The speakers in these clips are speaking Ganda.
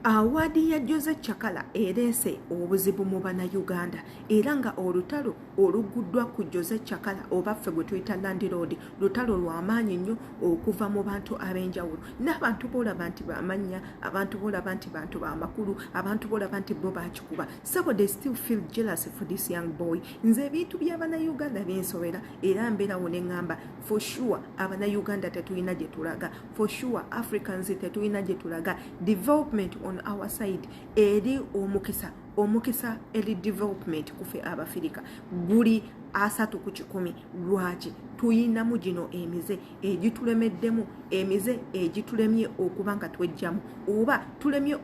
Awaadi ya Jose Chakala ereese obuzibu mu Bannayuganda era nga olutalo olugguddwa ku Jose Chakala oba ffe gwe tuyita landiroodi lutalo lwa maanyi nnyo okuva mu bantu ab'enjawulo n'abantu b'olaba nti bamannya, abantu b'olaba nti bantu b'amakulu, abantu b'olaba nti bo baakikuba. Sebo, they still feel jealous for this young boy. Nze ebintu by'Abannayuganda binsobera era mbeerawo ne ŋŋamba for sure Abannayuganda tetulina gye tulaga. For sure Africans tetulina gye tulaga. Development on our side eri omukisa, omukisa eri development kufe Abafirika guli 30%. Lwaki tuyinamu gino emize egitulemeddemu, emize egitulemye okuba nga twejjamu oba tulemye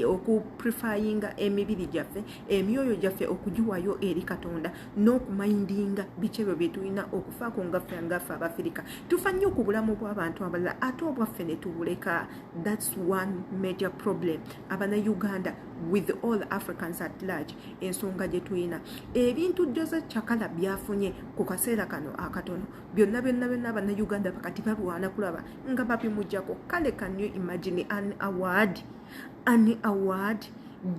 okuprefayinga emibiri gyaffe, emyoyo gyaffe okugiwayo eri Katonda n'okumindinga biki ebyo bye tulina okufaako ngaffe ngaffe Abafirika. Tufa nnyo ku bulamu bw'abantu abalala ate obwaffe ne tubuleka. That's one major problem Abanauganda with all Africans at large, ensonga gye tulina. Ebintu Jose Chakala byafunye ku kaseera kano akatono byonna byonna byonna, Abanauganda bakati balwana kulaba nga babimugjako. Kale can you imagine an award, an award,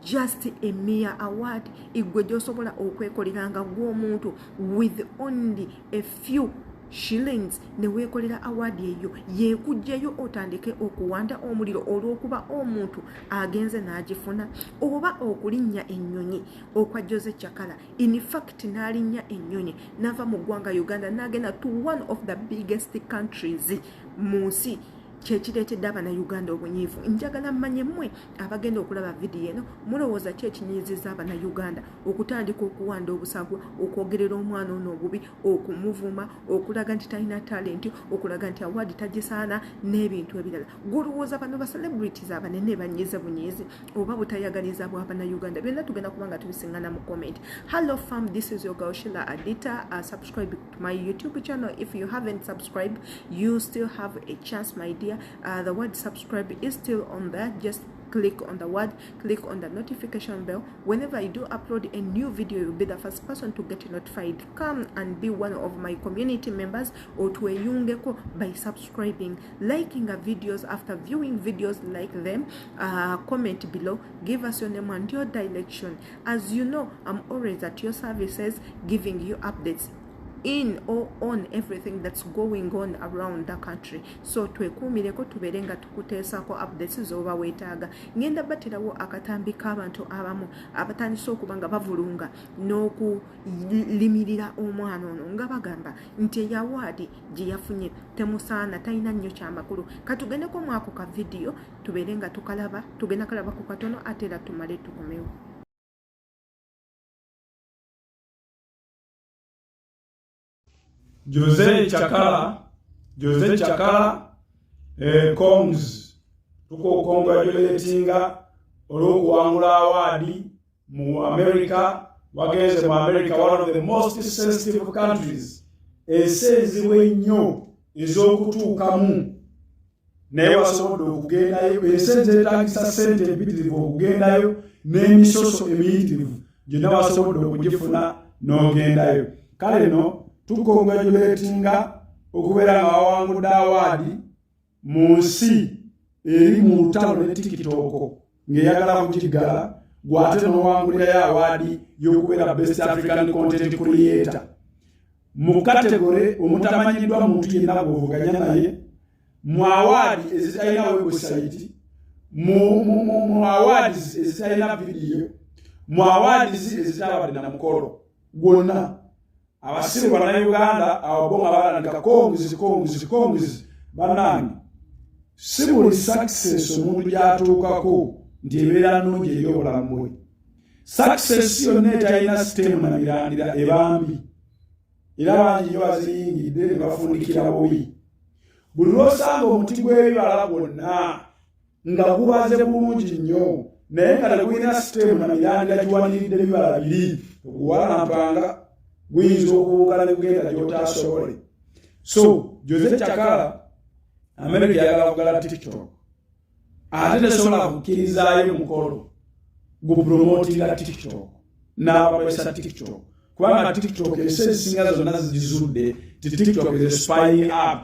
just a mere award igwe gyosobola okwekolera nga gw'omuntu with only a few shillings ne weekolera award eyo yeekugjayo otandike okuwanda omuliro olw'okuba omuntu agenze n'agifuna, oba okulinnya ennyonyi okwa Jose Chakala. In fact, n'alinnya ennyonyi n'ava mu ggwanga Uganda n'agenda to one of the biggest countries mu nsi. Kyekireetedde Abannayuganda obunyiivu. Njagala mmanye mmwe abagenda okulaba vidiyo eno, mulowooza ki ekinyiizizza Abannayuganda okutandika okuwanda obusagwa, okwogerera omwana ono obubi, okumuvuma, okulaga nti talina talenti, okulaga nti award tagisaana n'ebintu ebirala? Golowooza bano ba celebrities abanene banyiize bunyiizi oba butayagaliza bw'Abannayuganda? Byonna tugenda kuba nga tubisingana mu comment. Hello fam, this is your girl Sheila Adita. Subscribe to my YouTube channel if you haven't subscribed. You still have a chance, my dear. The word subscribe is still on there. Just click on the word, click on the notification bell. Whenever I do upload a new video, you'll be the first person to get notified. Come and be one of my community members otweyungeko by subscribing, liking the videos. After viewing videos, like them, comment below, give us your name and your direction. As you know, I'm always at your services, giving you updates in or on everything that's going on around the country. So twekuumireko tubeere nga tukuteesako updates z'oba weetaaga. Ngenda baterawo akatambi k'abantu abamu abatandise okuba nga bavulunga n'okulimirira omwana ono nga bagamba nti eyo award gye yafunye temusaana, talina nnyo kyamakulu. Katugendeko mwako ka vidiyo tubeere nga tukalaba. Tugenda kalaba ku katono ate era tumale tukomewo. Jose Chakala, Jose Chakala, congs, tukukongratulatinga olw'okuwangula award mu America. Wagenze mu America, one of the most sensitive countries, ensi enzibu ennyo ez'okutuukamu, naye wasobodde okugendayo. Ensi ezeetagisa ssente empitirivu okugendayo n'emisoso emiyitirivu gyonna, wasobodde okugifuna n'ogendayo. Kale no tukongratulatinga okubeera nga wawangudde award mu nsi eri mu lutalo ne TikTok ng'eyagala kugiggala, gw'ate n'owangulirayo award y'okubeera best African content creator mu category omutamanyiddwa muntu yenna gw'ovuganya naye, mu award ezitalina website, mu awards ezitalina vidiyo, mu awards ezitabadde na mukolo gwonna. Abasiru Bannayuganda awo bo nga balandika congs, congs, congs. Bannange, si buli success omuntu gy'atuukako nti ebeera nnungi eri obulamu bwe. Success yonna etalina stem na mirandira ebambi, era bangi nnyo baziyingidde ne bafundikira bubi. Buli lw'osanga omuti gw'ebibala gwonna nga gubaze bulungi nnyo naye nga tegulina stem na mirandira giwaniridde bibala biri, oguwalampanga guyinza okubuuka ne gugenda gy'otaasobole. So Jose Chakala, America eyagala kugala TikTok ate tesobola kukkirizaayo mukolo gupromotinga TikTok n'abakozesa TikTok, kubanga TikTok ensi ezisinga zonna zigizudde ti TikTok is a spying app.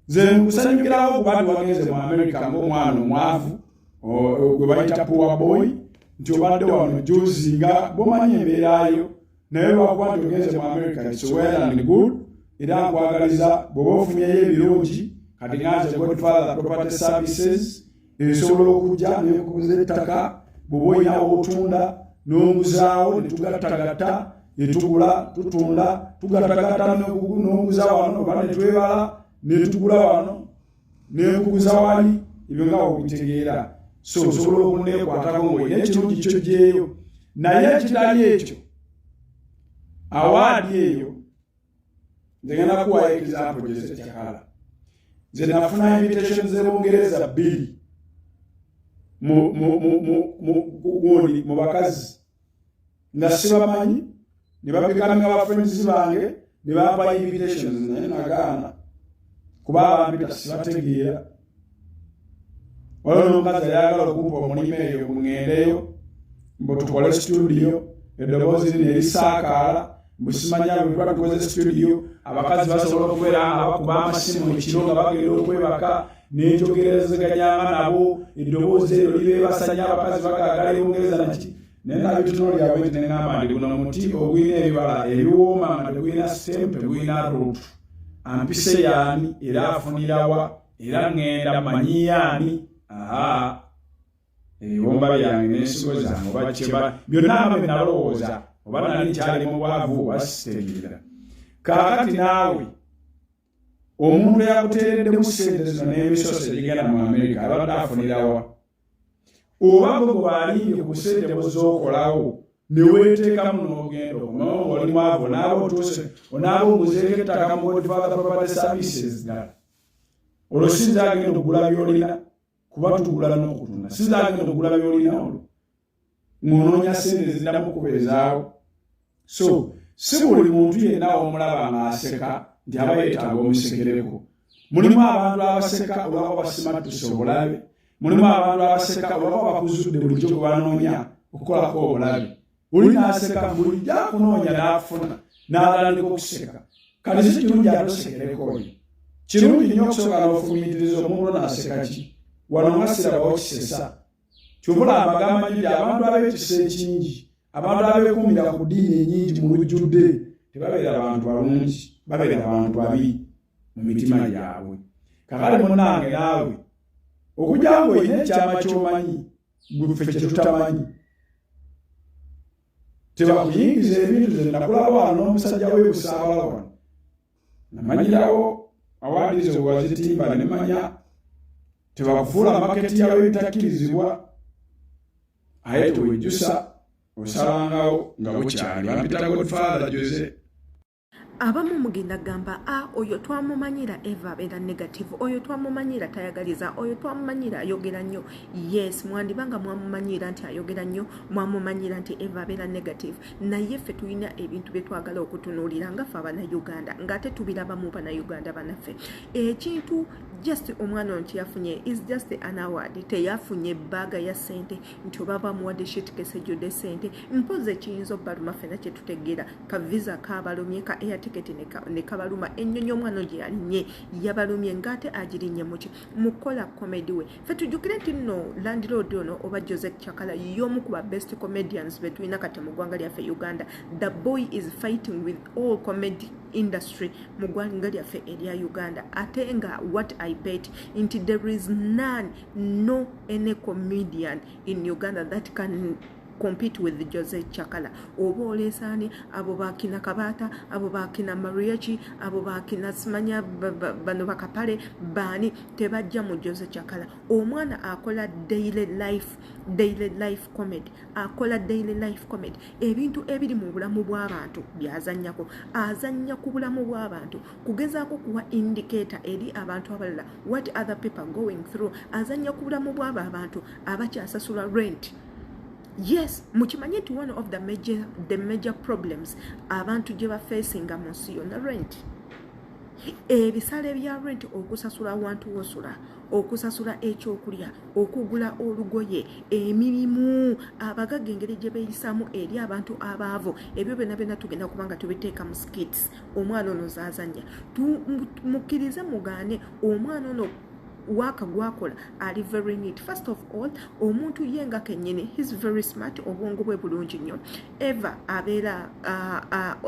Nze nkusanyukirawo okuba nti wagenze mu America ng'omwana omwavu. Gwe bayita Poor Boy, nti obadde wano juzi nga bwomanyi embeerayo, naye lwakuba nti ogenze mu America, it's well and good, era nkwagaliza bw'oba ofunyeyo ebirungi. Kati nga nze Godfather Property Services, esobola okujja nekuguza ettaka bw'oba olinawo otunda n'onguzaawo, ne tugattagatta, ne tugula, tutunda, tugattagatta, n'onguza wano oba ne twebala ne tugula wano nenkuguza wali. Ebyo nga obitegeera. So osobola okuneekwatako ng'olina ekirungi kyo gyeyo, naye ekitali ekyo, award eyo, nze ngenda kuwayo example. Jose Kyakala, nze nafuna invitation z'ebungereza bbiri gundi mu bakazi nga sibamanyi, ne babecominga ba friends bange, ne bampa invitations, naye nagaana kuba abampita sibategeera. Waliwo n'omukazi ayagala okumpa omulimu eyo, muŋŋendeyo mbu tukole studio, eddoboozi lino erisaakaala, mbu simanya bwe tuba tukoze studio abakazi basobola okubeera nga bakuba amasimu ekiro nga bagenda okwebaka, nenjogerezeganyanga nabo, eddoboozi eryo libeebasanya, abakazi bagaagala ebungereza naki. Naye nabitunuulira bwe nti neŋŋamba nti guno muti ogulina ebibala ebiwooma nga tegulina stem, tegulina root. Ampise yaani era afunirawa era ŋŋenda manyiyaani? Aha, ebibumba byange n'ensigo zange oba kyeba byonna nga bye nalowooza, oba nali nkyali mu bwavu oba sitegeera. Kaakati naawe omuntu eyakuteereddemu ssente zino n'emisoso egigenda mu Amerika abadde afunirawa? Oba gwe gwe balimbye ku ssente bw'ozookolawo ne weeteekamu n'ogenda okomawo ng'oli mwavu, onaaba otuuse, onaaba oguzeeko ettaka mu Godfather Property Services ddala, olwo sinza agenda okugula by'olina, kuba tugula n'okutunda, sinza agenda okugula by'olina, olwo ng'onoonya ssente ziddamu okubeezaawo. So si buli muntu yenna omulaba ng'aseka nti aba yeetaaga omusekereko. Mulimu abantu abaseka olwaba basimattuse obulabe, mulimu abantu abaseka olwaba bakuzudde bulijjo gwe banoonya okukolako obulabe. Oli n'aseka bulijjo akunoonya n'afuna n'atandika okuseka. Kati si kirungi ate osekereko oyo. Kirungi nnyo okusooka n'ofumiitiriza omuntu n'aseka ki wano nga sirabawo kisesa. Kyovula mbagamba nnyo nti abantu ab'ekisa ekingi, abantu abeekuumira ku ddiini ennyingi mu lujjudde, tebabeera bantu balungi, babeera bantu babi mu mitima gyabwe. Kakale munnange, naawe okujja ng'olina ekyama ky'omanyi gwe ffe kye tutamanyi, tebakuyingiza ebintu. Ze nakulaba wano n'omusajja w'ebusaabala wano, namanyirawo award zo bwe wazitimba, ne manya tebakufuula market yawe ebitakkirizibwa. Aye tewejjusa, osalangawo nga bukyali. Bampita Godfather Jose. Abamu mugenda gamba, "A, oyo twamumanyira eva abeera negative, oyo twamumanyira tayagaliza, oyo twamumanyira ayogera nnyo." Yes, mwandiba nga mwamumanyira nti ayogera nnyo, mwamumanyira nti eva abeera negative, naye ffe tulina ebintu bye twagala okutunuulira nga ffe Abanauganda, ng'ate tubiraba mu Banauganda banaffe. Ekintu just omwana ono kyeyafunye is just an award. Teyafunye bag ya ssente nti oba bamuwadde suitcase ejjudde ssente. Mpozi ekiyinza obbaluma ffena kyetutegeera, ka visa kabalumye, ka air ticket ne kabaluma, ennyonyi omwana gye yalinnye yabalumye, ng'ate agirinnye muki? Mukola comedy we. Ffe tujjukire nti nno landlord ono oba Jose Chakala y'omu ku ba best comedians be tulina kati mu ggwanga lyaffe Uganda. The boy is fighting with all comedy industry mu ggwanga lyaffe erya Uganda, ate nga what I bet nti there is none, no any comedian in Uganda that can compete with Jose Chakala. Oba oleesaani abo bakina Kabaata, abo bakina Mariachi, abo bakina simanya bano bakapale baani, tebajja mu Jose Chakala. Omwana akola daily life, daily life comedy, akola daily life comedy, ebintu ebiri mu bulamu bw'abantu byazannyako. Azannya ku bulamu bw'abantu kugezaako kuwa indicator eri abantu abalala what other people are going through. Azannya ku bulamu bw'abo abantu abakyasasula rent. Yes, mukimanye nti one of the major problems abantu gye bafacinga mu nsi yonna, rent, ebisale bya rent, okusasula awantu wosula, okusasula ekyokulya, okugula olugoye, emirimu, abagagga engeri gye beeyisamu eri abantu abaavu, ebyo byonna byonna tugenda kuba nga tubiteeka mu skits omwana ono zaazannya. Mukkirize mugaane, omwana ono Waaka gwakola ali very neat. First of all, omuntu ye nga kennyini, he's very smart. Obwongo bwe bulungi nnyo. Eva abeera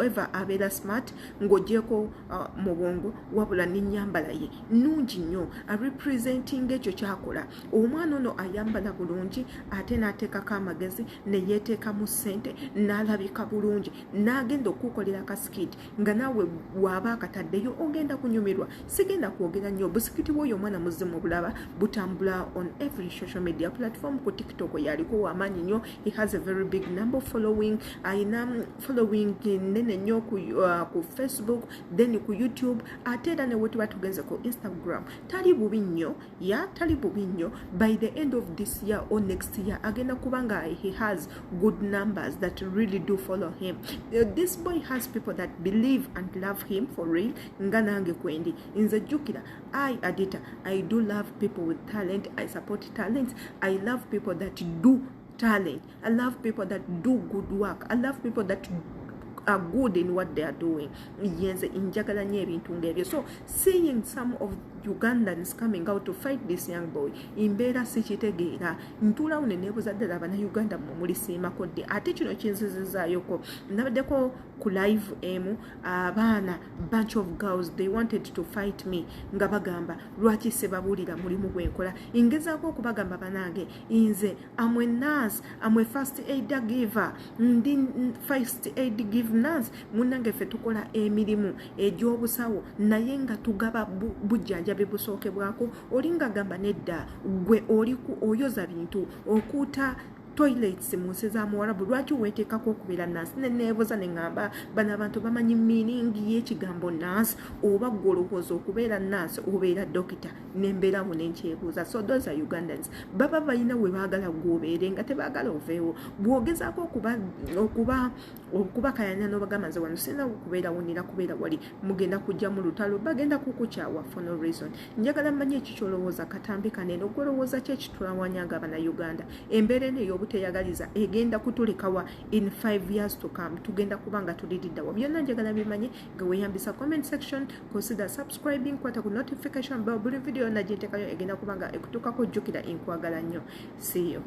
eva abeera smart ng'ogyeko mu bwongo, wabula n'ennyambala ye nnungi nnyo, arepresenting ekyo kyakola. Omwana ono ayambala bulungi, ate n'ateekako amagezi, ne yeeteekamu ssente, n'alabika bulungi, n'agenda okukolera akaskit nga naawe waaba akataddeyo ogenda kunyumirwa. Sigenda kwogera nnyo. Obuskit bw'oyo omwana muzze mu bulaba butambula on every social media platform. Ku TikTok yaliko wamaanyi nnyo. He has a very big number following. Ayina following nene nnyo ku Facebook, then ku YouTube, ate era ne wetuba tugenze ku Instagram tali bubi nnyo. Ya, tali bubi nnyo. By the end of this year or next year agenda kubanga he has good numbers that really do follow him. This boy has people that believe and love him for real, nga nange kwendi. Nze jjukira, I, Adita, I do love people with talent. I support talents. I love people that do talent. I love people that do good work. I love people that are good in what they are doing. Yenze njagala nnyo ebintu ng'ebyo. So seeing some of Ugandans coming out to fight this young boy, mbeera sikitegeera. Ntuulawo ne neebuuza ddala, Abannayuganda mmwe mulisiimako ddi? Ate kino kinzizizaayoko, nabaddeko ku live emu, abaana, bunch of girls, they wanted to fight me nga bagamba lwaki sebabuulira mulimu gwenkola. Ngezaako okubagamba, banange, nze am a nurse, am a first aid giver. Ndi first aid give nurse. Munnange, ffe tukola emirimu egy'obusawo, naye nga tugaba bujjanjabi busookebwako. Oli nga gamba, nedda, gwe oli oyoza bintu, okuuta toilets mu nsi za Muwarabu, lwaki weeteekako okubeera nurse? Neneebuuza neŋŋamba, bano abantu bamanyi meaning y'ekigambo nurse, oba gwe olowooza okubeera nurse obeera dokita? Nembeerawo nenkyebuuza. So those are Ugandans, baba balina we baagala gwobeere nga tebaagala oveewo. Bw'ogezaako okubakayanya n'obagamba, nze wano sirina kubeerawo, nina kubeera wali, mugenda kujja mu lutalo, bagenda kukukyawa for no reason. Njagala mmanyi ekikyolowooza katambi kanene. Ogwolowooza ki ekitulawanya nga Abannayuganda? Embeera eno ey'obuteyagaliza egenda kutulekawa in 5 years to come? Tugenda kuba nga tuliriddawa? Byonna njagala bimanye nga weeyambisa comment section. Consider subscribing, kwata ku notification bell. Buli video yonna gyentekayo egenda kuba nga ekutuukako. Jjukira, nkwagala nnyo. See you.